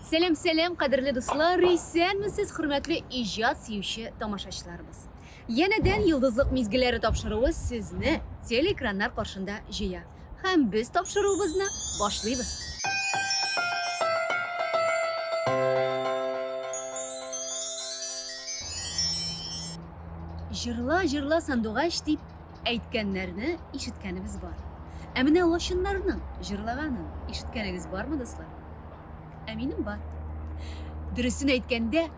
Сәлам, сәлам, кадерле дуслар, исәнмесез, хөрмәтле иҗат сөюче тамашачыларыбыз. Янәдән Йолдызлык мизгелләре тапшыруы сезне телеэкраннар каршында җыя. Һәм без тапшыруыбызны башлыйбыз. Җырла, җырла, сандугач дип әйткәннәрне ишеткәнебез бар. Ә менә лачыннарның җырлаганын ишеткәнегез бармы, дуслар? Ә минем бар. Дөресен әйткәндә,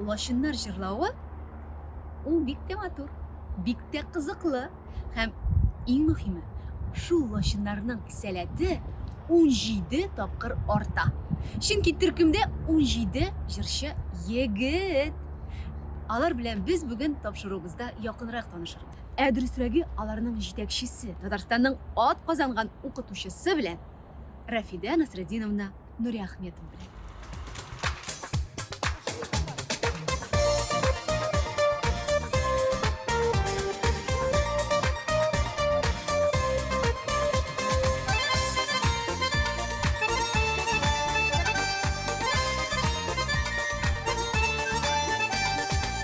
лачыннар җырлавы ул бик тә матур, бик тә кызыклы һәм иң мөһиме, шул лачыннарның сәләте 17 тапкыр арта. Чөнки төркемдә 17 җырчы егет. Алар белән без бүген тапшыруыбызда якынрак танышырбыз. Ә дөресрәге, аларның җитәкчесе, Татарстанның ат казанган укытучысы белән Рәфидә Насретдиновна Нуриахметова белән.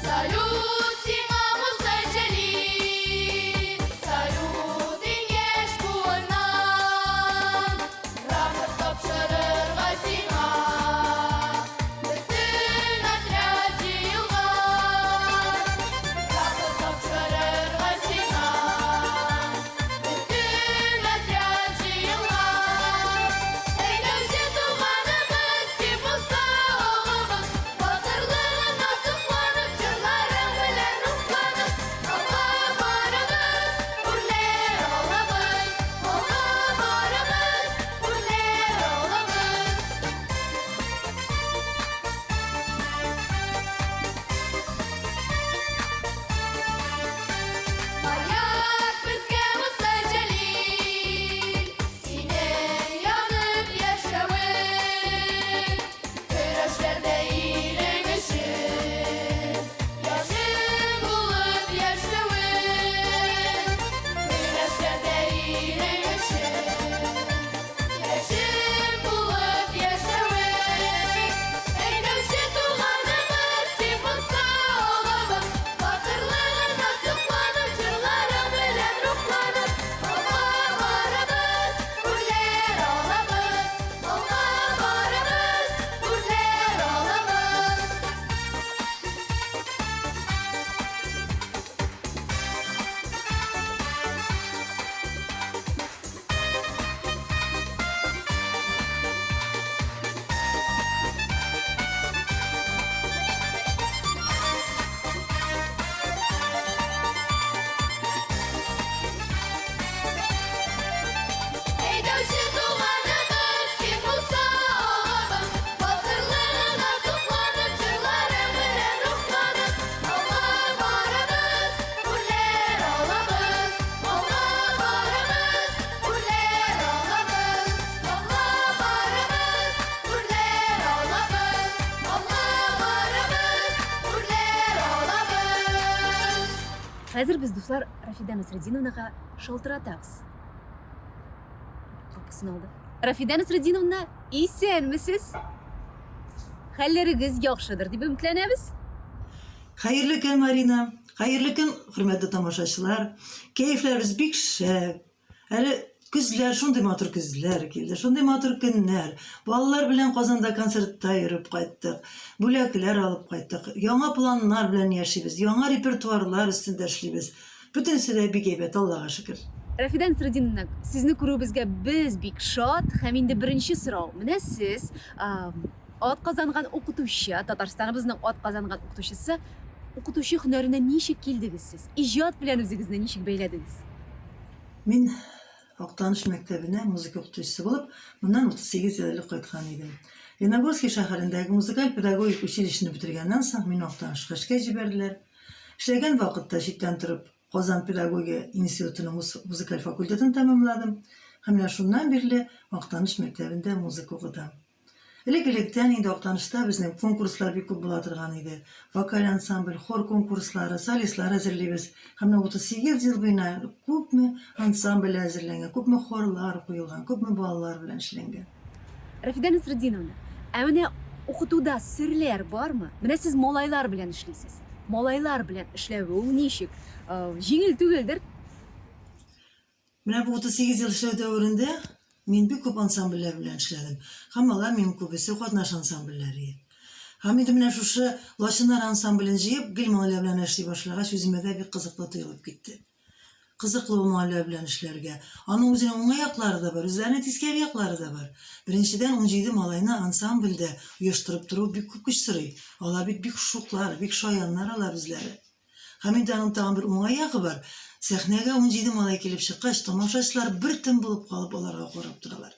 Салют сиңа, Муса Җәлил! Салют иң яшь буыннан! Рапорт тапшырырга сиңа бөтен отряд җыелган. Рапорт тапшырырга сиңа бөтен отряд җыелган. Әйдәүче туганыбыз син, Муса агабыз, батырлыгыңа сокланып, җырларың белән рухланып, алга барабыз, үрләр алабыз, алга барабыз, үрләр алабыз. Маяк безгә Муса Җәлил, синең янып яшәвең, көрәшләрдә илең өчен яшен булып яшәвең, көрәшләрдә илең өчен яшен булып яшәвең. Әйдәүче туганыбыз син, Муса агабыз, батырлыгыңа сокланып, җырларың белән рухланып, алга барабыз, үрләр алабыз, алга барабыз, үрләр алабыз. Әйдәүче туганыбыз син, Муса агабыз, батырлыгыңа сокланып, җырларың белән рухланып, алга барабыз, үрләр алабыз, алга барабыз, үрләр алабыз, алга барабыз, үрләр алабыз, алга барабыз, үрләр алабыз. Хәзер без, дуслар, Рафидә Насретдиновнага шалтыратабыз. Трубкасын алды. Рафидә Насретдиновна, исәнмесез? Хәлләрегез яхшыдыр дип өметләнәбез. Хәерле көн, Марина. Хәерле көн, хөрмәтле тамашачылар. Кәефләребез бик шәп. Әле көзләр, шундый матур көзләр килде, шундый матур көннәр. Балалар белән Казанда концертта йөреп кайттык. Бүләкләр алып кайттык. Яңа планнар белән яшибез, яңа репертуарлар өстендә эшлибез. Бөтенесе дә бик әйбәт, Аллага шөкер. Рәфидә Насретдиновна, сезне күрүебезгә без бик шат. Һәм инде беренче сорау. Менә сез, атказанган укытучы, Татарстаныбызның атказанган укытучысы. Укытучы һөнәренә ничек килдегез сез? Иҗат белән үзегезне ничек бәйләдегез? Мин Актаныш мәктәбенә музыка укытучысы булып, моннан 38 ел элек кайткан идем. Леногорский шәһәрендәге музыкаль-педагогик училищены бетергәннән соң, мине Актанышка эшкә җибәрделәр. Эшләгән вакытта читтән торып Казан педагогия институтының музыкаль факультетын тәмамладым һәм менә шуннан бирле Актаныш мәктәбендә музыка укытам. Элек-электән инде Актанышта безнең конкурслар бик күп була торган иде. Вокаль ансамбль, хор конкурслары, солистлар әзерлибез. Һәм менә 38 ел буена күпме ансамбль әзерләнгән, күпме хорлар куелган, күпме балалар белән эшләнгән. Рәфидә Насретдиновна, ә менә Укытуда серләр бармы? Менә сез малайлар белән эшлисез. Малайлар белән эшләве ул ничек? Җиңел түгелдер? Менә бу 38 ел эшләү дәверендә мин бик күп ансамбльләр белән эшләдем. Һәм алар минем күбесе катнаш ансамбльләр иде. Һәм инде менә шушы Лачыннар ансамблен җыеп, гел малайлар белән эшли башлагач, үземә дә бик кызыклы тоелып китте. Кызыклы ул малайлар белән эшләргә. Аның үзенең уңай яклары да бар, үзләренең тискәре яклары да бар. Беренчедән, 17 малайны ансамбльдә оештырып тору бик күп көч сорый. Алар бит бик шуклар, бик шаяннар алар үзләре. Һәм инде аның тагын бер уңай ягы бар, сәхнәгә 17 малай килеп чыккач, тамашачылар бер тын булып калып аларга карап торалар.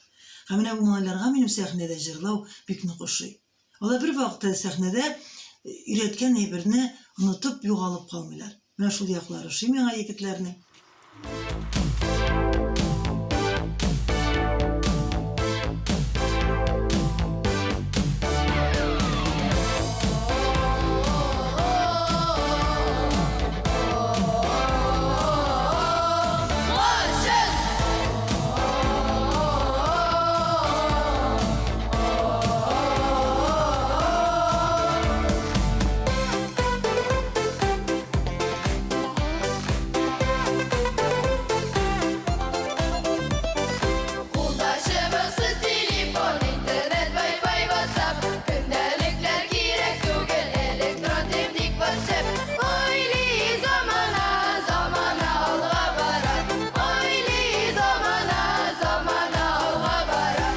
Һәм менә бу малайларга минем сәхнәдә җырлау бик нык ошый. Алар бервакытта да сәхнәдә өйрәткән әйберне онытып, югалып калмыйлар. Менә шул яклары ошый миңа егетләрнең. Кулда чыбыксыз телефон, интернет, вай-фай, ватсап. Көндәлекләр кирәк түгел, электрон дневник бар шәп. Ой-ли, замана, замана алга бара. Ой-ли, замана, замана алга бара.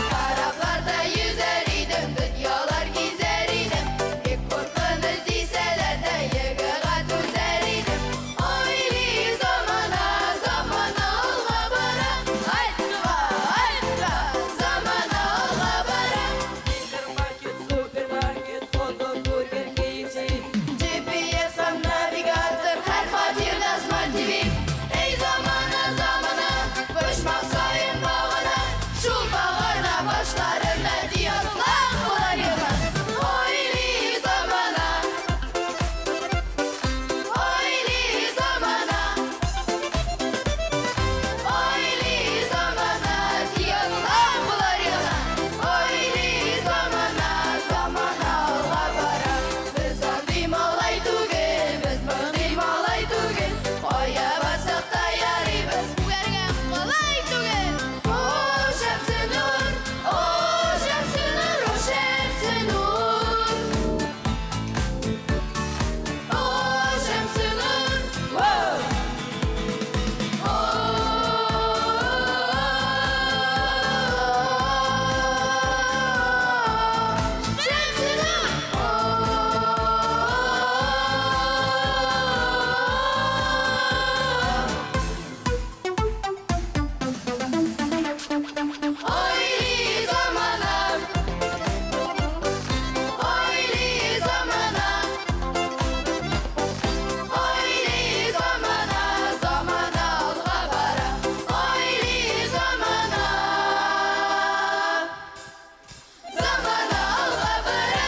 Корабларда йөзәр идем, дөньялар гизәр идем. Бик куркыныч дисәләр дә, егыга түзәр идем. Ой-ли, замана, замана алга бара. Альтва, альтва, замана алга бара. Гипермаркет, супермаркет, хот-дог, бургер, KFC. GPS һәм навигатор, һәр фатирда смарт TV. Эй, замана, замана, почмак саен багана, шул багана башларында диодлар булыр елан. Ой-ли, замана, ой-ли, замана, ой-ли, замана, диодлар булыр елан. Ой-ли, замана, замана алга бара. Без андый малай түгел, без мондый малай түгел. Кая барсак та ярыйбыз, күгәргә калай түгел. О, Шәмсенур, о, Шәмсенур, о, Шәмсенур. О, Шәмсенур, воу. Ой, замана, ой, замана, ой, замана, замана алга бара. Ой, замана, замана алга бара.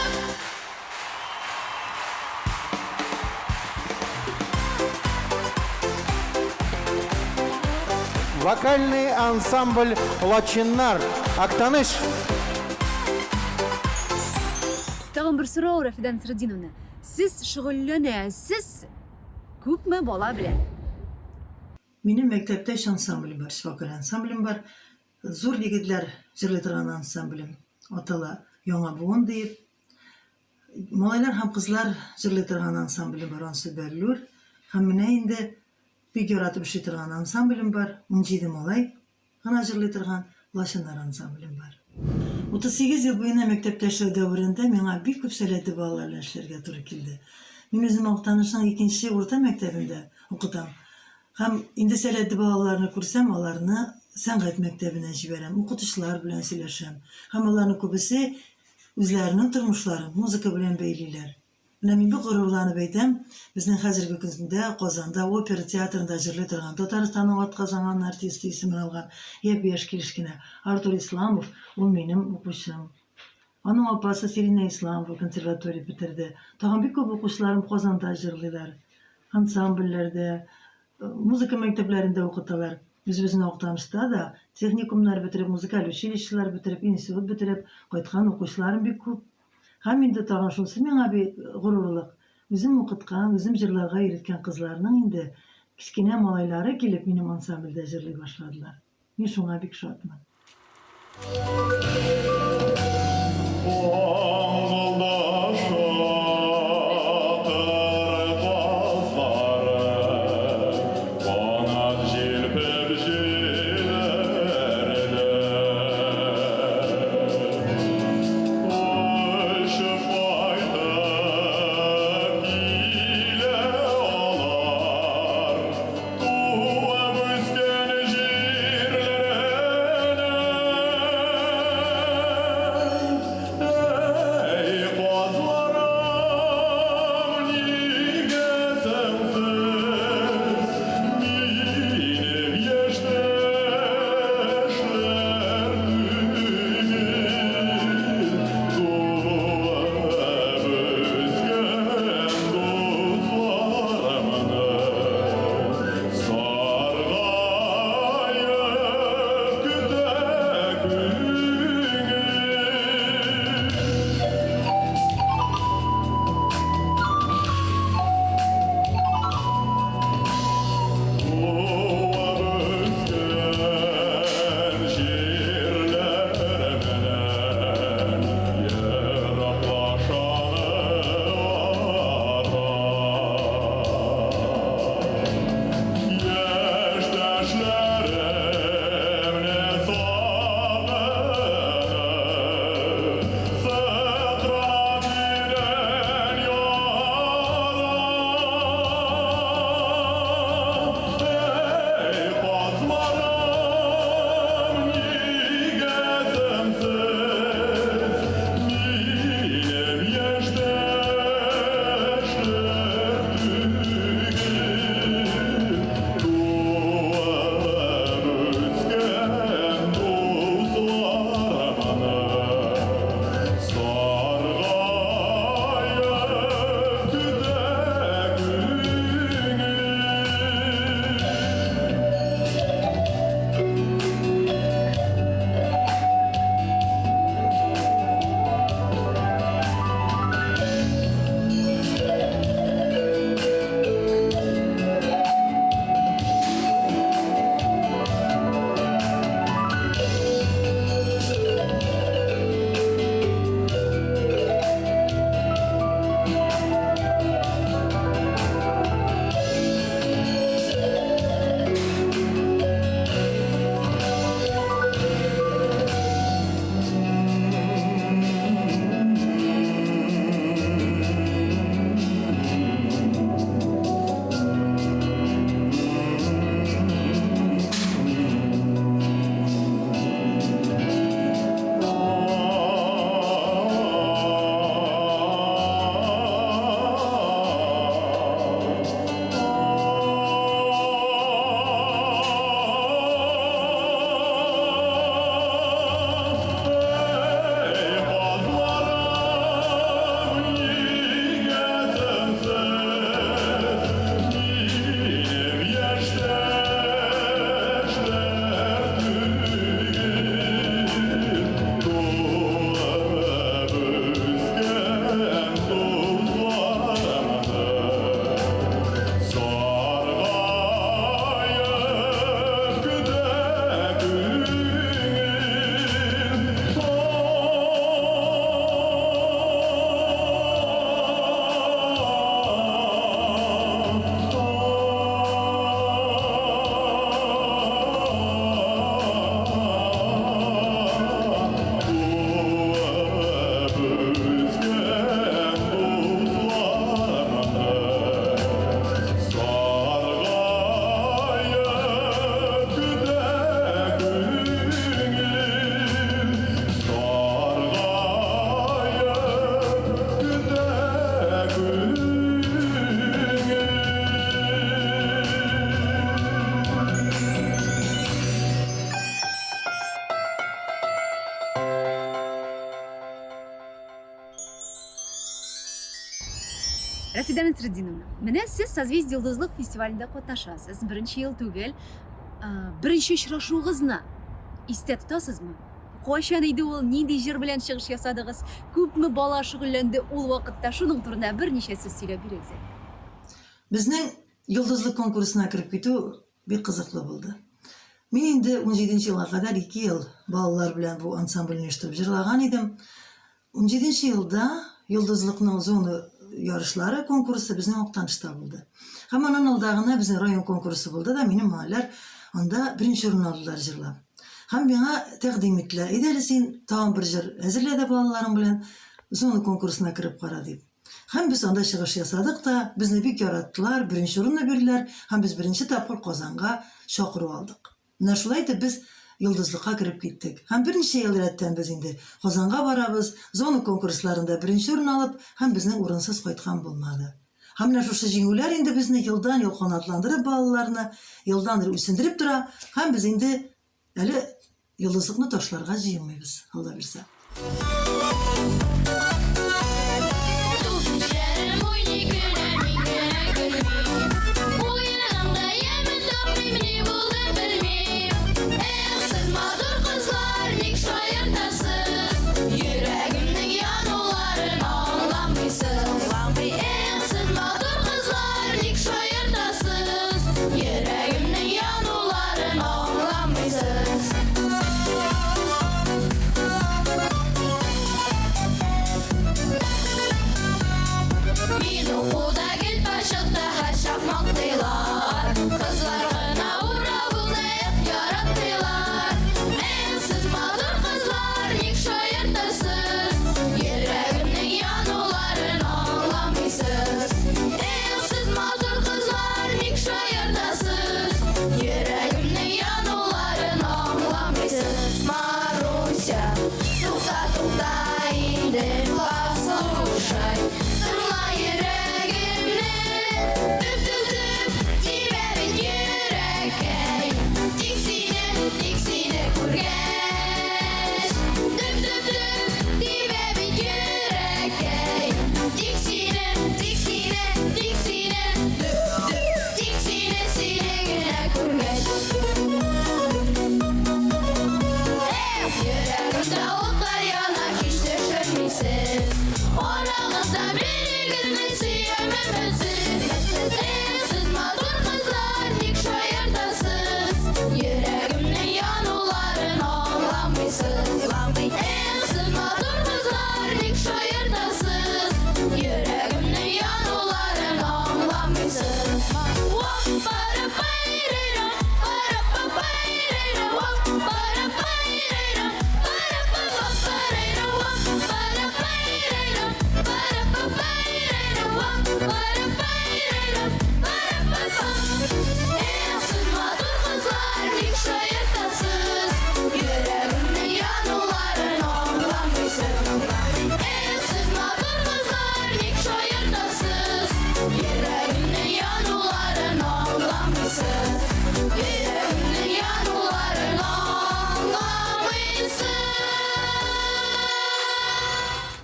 Вокальный ансамбль «Лачиннар». Актаныш. Тагын бер сорау, Рафида Насретдиновна. Сез шөгыльләнәсез күпме бала белән? Минем мәктәптә өч ансамблем бар, өч вокаль ансамблем бар. Зур егетләр җырлый торган ансамблем атала Яңа буын диеп. Малайлар һәм кызлар җырлый торган ансамблем бар, ансы Бәллүр. Һәм менә инде бик яратып эшли торган ансамблем бар, 17 малай гына җырлый торган Лачыннар ансамблем бар. 38 ел буена мәктәптә эшләү дәверендә миңа бик күп сәләтле балалар белән эшләргә туры килде. Мин үзем Актанышның икенче урта мәктәбендә укытам. Һәм инде сәләтле балаларны күрсәм, аларны сәнгать мәктәбенә җибәрәм, укытучылар белән сөйләшәм. Һәм аларның күбесе үзләренең тормышларын музыка белән бәйлиләр. Менә мин бик горурланып әйтәм, безнең хәзерге көндә Казанда опера театрында җырлый торган Татарстанның атказанган артисты исемен алган япь-яшь килеш кенә Артур Исламов, ул минем укучым. Аның апасы Сиринә Исламова консерватория бетерде. Тагын бик күп укучыларым Казанда җырлыйлар. Ансамбльләрдә, музыка мәктәпләрендә укыталар. Үзебезнең Актанышта да техникумнар бетереп, музыкаль училищелар бетереп, институт бетереп кайткан укучыларым бик күп. Һәм инде тагын шунысы миңа бик горурлык, үзем укыткан, үзем җырларга өйрәткән кызларның инде кечкенә малайлары килеп минем ансамбльдә җырлый башладылар. Мин шуңа бик шатмын. Рафида Насретдиновна, менә сез Созвездие йолдызлык фестивалендә катнашасыз. Беренче ел түгел. Беренче очрашуыгызны истә тотасызмы? Кайчан иде ул, нинди җыр белән чыгыш ясадыгыз, күпме бала шөгыльләнде ул вакытта? Шуның турында берничә сүз сөйләп бирегез әле. Безнең Йолдызлык конкурсына кереп китү бик кызыклы булды. Мин инде унҗиденче елга кадәр ике ел балалар белән бу ансамбльне оештырып җырлаган идем. Унҗиденче елда Йолдызлыкның зона ярышлары конкурсы безнең Актанышта булды. Һәм аннан алда гына безнең район конкурсы булды да, минем малайлар анда беренче урын алдылар җырлап. Һәм миңа тәкъдим иттеләр, әйдә әле син тагын бер җыр әзерлә дә балаларың белән зона конкурсына кереп кара дип. Һәм без анда чыгыш ясадык та, безне бик яраттылар, беренче урынны бирделәр һәм без беренче тапкыр Казанга чакыру алдык. Менә шулай итеп без Йолдызлыкка кереп киттек. Һәм берничә ел рәттән без инде Казанга барабыз, зона конкурсларында беренче урын алып һәм безнең урынсыз кайткан булмады. Һәм менә шушы җиңүләр инде безне елдан-ел канатландырып балаларны елдан-ел үсендереп тора һәм без инде әле Йолдызлыкны ташларга җыенмыйбыз, Алла бирсә.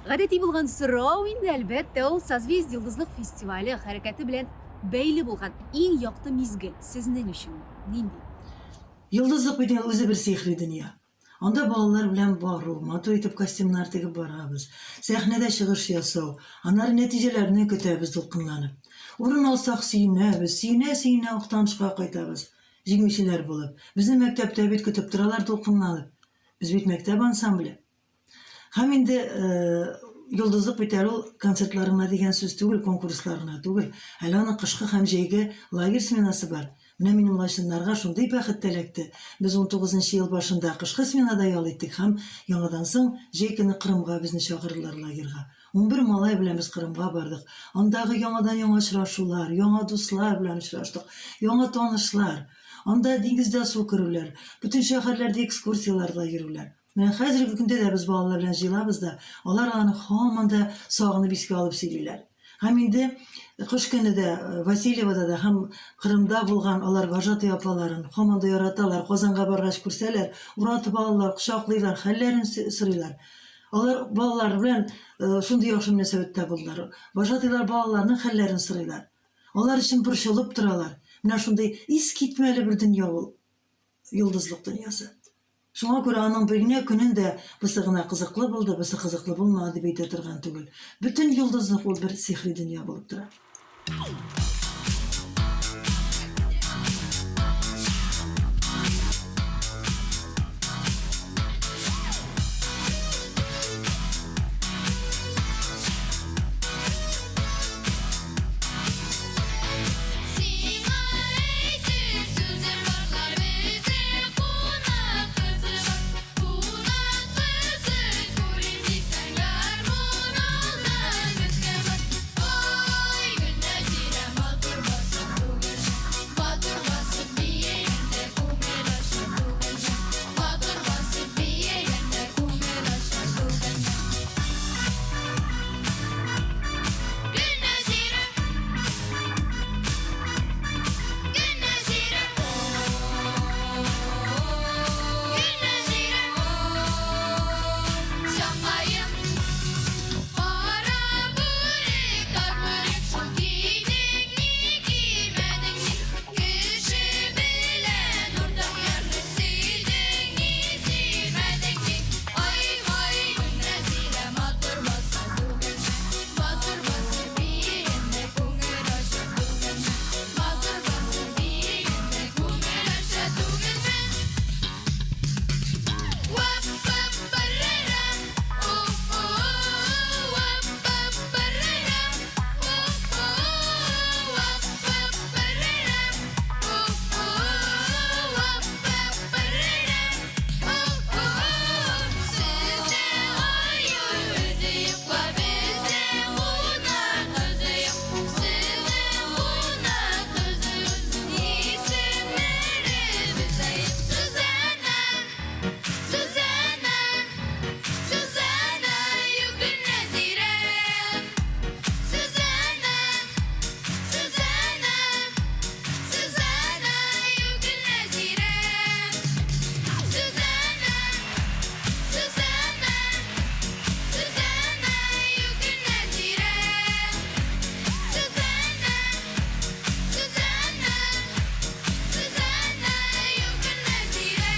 Гадәти булган сорау инде, әлбәттә, ул Созвездие йолдызлык фестивале хәрәкәте белән бәйле булган иң якты мизгел сезнең өчен нинди? Йолдызлык бит ул үзе бер сихри дөнья. Анда балалар белән бару, матур итеп костюмнар тегеп барабыз, сәхнәдә чыгыш ясау, аннары нәтиҗәләрне көтәбез дулкынланып. Урын алсак сөенәбез, сөенә-сөенә Актанышка кайтабыз, җиңүчеләр булып. Безне мәктәптә бит көтеп торалар дулкынланып. Без бит мәктәп ансамбле. Һәм инде Йолдызлык бит әле ул концертлар гына дигән сүз түгел, конкурслар гына түгел. Әле аның кышкы һәм җәйге лагерь сменасы бар. Менә минем лачыннарга шундый бәхет тә эләкте. Без унтугызынчы ел башында кышкы сменада ял иттек һәм яңадан соң җәй көне Кырымга безне чакырдылар лагерьга. 11 малай белән без Кырымга бардык. Андагы яңадан-яңа очрашулар, яңа дуслар белән очраштык, яңа танышлар. Анда диңгездә су керүләр, бөтен шәһәрләрдә экскурсияләрдә йөрүләр. Менә хәзерге көндә дә без балалар белән җыелабыз да, алар аны һаман да сагынып искә алып сөйлиләр. Һәм инде кыш көне дә Васильевода да һәм Кырымда булган алар вожатый апаларын һаман да яраталар. Казанга баргач күрсәләр, уратып алалар, кочаклыйлар, хәлләрен сорыйлар. Алар балалар белән шундый яхшы мөнәсәбәттә булдылар. Вожатыйлар балаларның хәлләрен сорыйлар. Алар өчен борчылып торалар. Менә шундый искитмәле бер дөнья ул. Йолдызлык дөньясы. Шуңа күрә аның бер генә көнен дә бусы гына кызыклы булды, бусы кызыклы булмады дип әйтә торган түгел. Бөтен йолдызлык ул бер сихри дөнья булып тора. Сиңа әйтер сүзем барлар, бездә кунак кызы бар. Кунак кызы күрим дисәң, гармун ал да безгә бар. Ой, Гөлнәзирә, матур басып түгелме? Матур басып биегәндә күңел ача түгелме? Матур басып биегәндә күңел ача түгелме? Гөлнәзирә, Гөлнәзирә, Гөлнәзирә, Җанкаем. Кара бүрек, тар бүрек шул кидең, ни кимәдең ни? Кеше белән уртак ярны сөйдең, ни сөймәдең ни? Ай-һай, Гөлнәзирә, матур баса түгелме? Матур басып биегәндә күңел ача түгелме? Матур басып биегәндә күңел ача түгелме? Вап-пап-парарам, о-о-о, вап-пап-парарам, о-о-о, вап-пап-парарам, о-о-о, вап-пап-парарам, о-о-о. Сездә аю үзе юк, бездә кунак кызы юк. Сездә кунак кызы исемнәре бездә юк. Сузана, Сузана, Сузана, юк Гөлнәзирә. Сузана, Сузана, Сузана, юк Гөлнәзирә. Сузана, Сузана, Сузана, юк Гөлнәзирә. Сузана, Сузана, Сузана, юк Гөлнәзирә.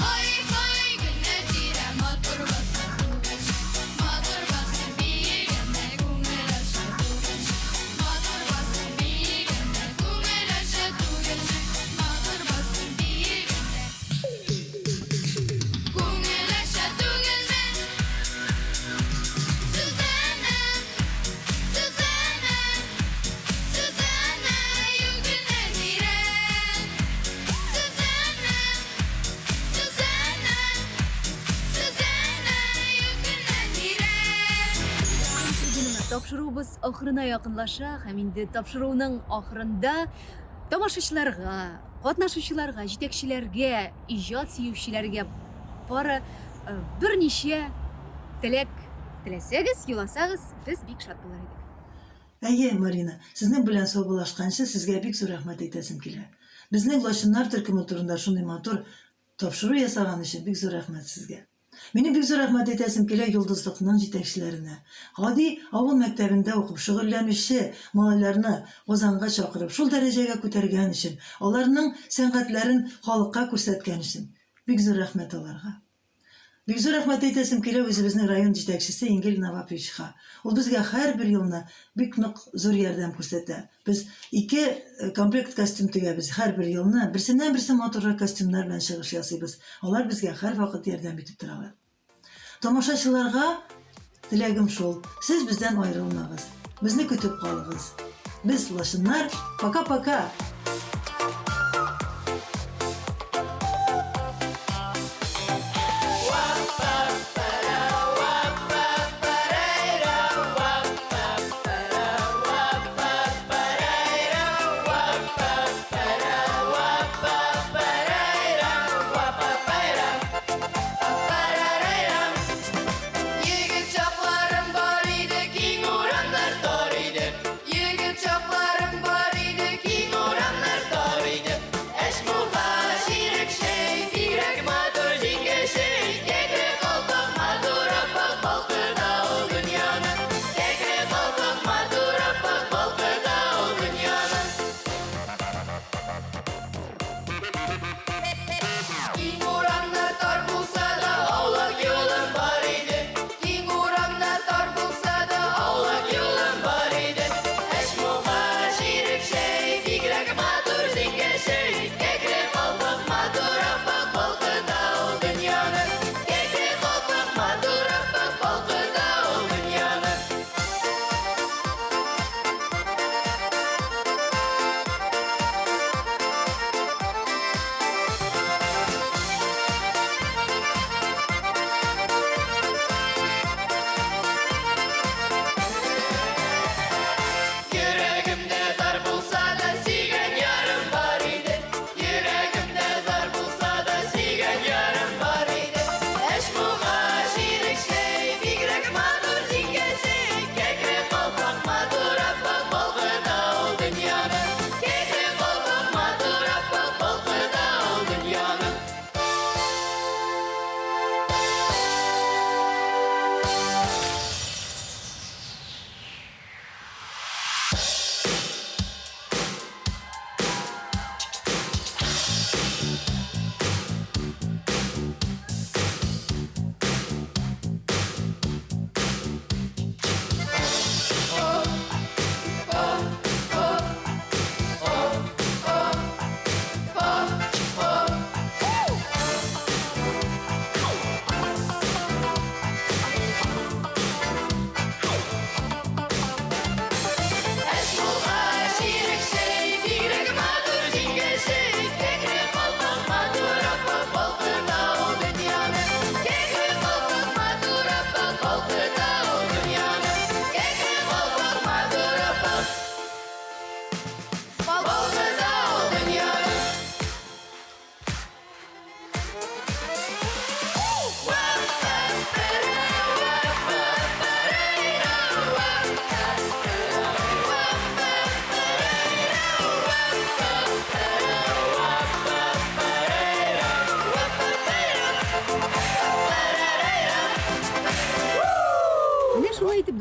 Ай-һай, Гөлнәзирә, матур басып түгелме? Матур басып биегәндә күңел ача түгелме? Матур басып биегәндә күңел ача түгелме? Матур басып биегәндә күңел ача түгелме? Сузана, Сузана, Сузана, юк Гөлнәзирә. Сузана, Сузана, Сузана, юк Гөлнәзирә. Тапшыруыбыз ахырына якынлаша һәм инде тапшыруның ахырында тамашачыларга, катнашучыларга, җитәкчеләргә, иҗат сөючеләргә бары берничә теләк теләсәгез, юласагыз, без бик шат булыр идек. Әйе, Марина, сезнең белән саубуллашканчы, сезгә бик зур рәхмәт әйтәсем килә. Безнең Лачыннар төркеме турында шундый матур тапшыру ясаган өчен бик зур рәхмәт сезгә. Минем бик зур рәхмәт әйтәсем килә Йолдызлыкның җитәкчеләренә. Гади авыл мәктәбендә укып шөгыльләнүче малайларны Казанга чакырып, шул дәрәҗәгә күтәргән өчен, аларның сәнгатьләрен халыкка күрсәткән өчен бик зур рәхмәт аларга. Бик зур рәхмәт әйтәсем килә үзебезнең район җитәкчесе Ингель Наваповичка. Ул безгә һәрбер елны бик нык зур ярдәм күрсәтә. Без ике комплект костюм тегәбез һәрбер елны, берсеннән-берсе матуррак костюмнар белән чыгыш ясыйбыз. Алар безгә һәрвакыт ярдәм итеп торалар. Тамашачыларга теләгем шул, сез бездән аерылмагыз, безне көтеп калыгыз. Без, лачыннар, пока-пока! Егет чакларым бар иде, киң урамнар тар иде. Егет чакларым бар иде, киң урамнар.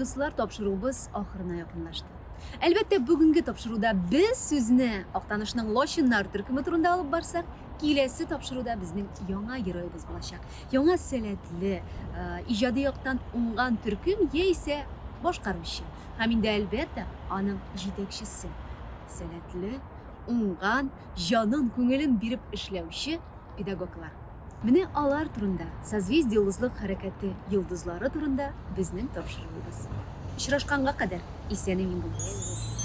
дуслар, тапшыруыбыз ахырына якынлашты. Әлбәттә, бүгенге тапшыруда без сүзне Актанышның Лачыннар төркеме турында алып барсак, киләсе тапшыруда безнең яңа героебыз булачак. Яңа сәләтле, э, иҗади яктан уңган төркем яисә башкаручы. Һәм инде әлбәттә, аның җитәкчесе. Сәләтле, уңган, җанын, күңелен биреп эшләүче педагоглар. Менә алар турында, Созвездие Йолдызлык хәрәкәте йолдызлары турында безнең тапшыруыбыз. Очрашканга кадәр исән-имин булыгыз.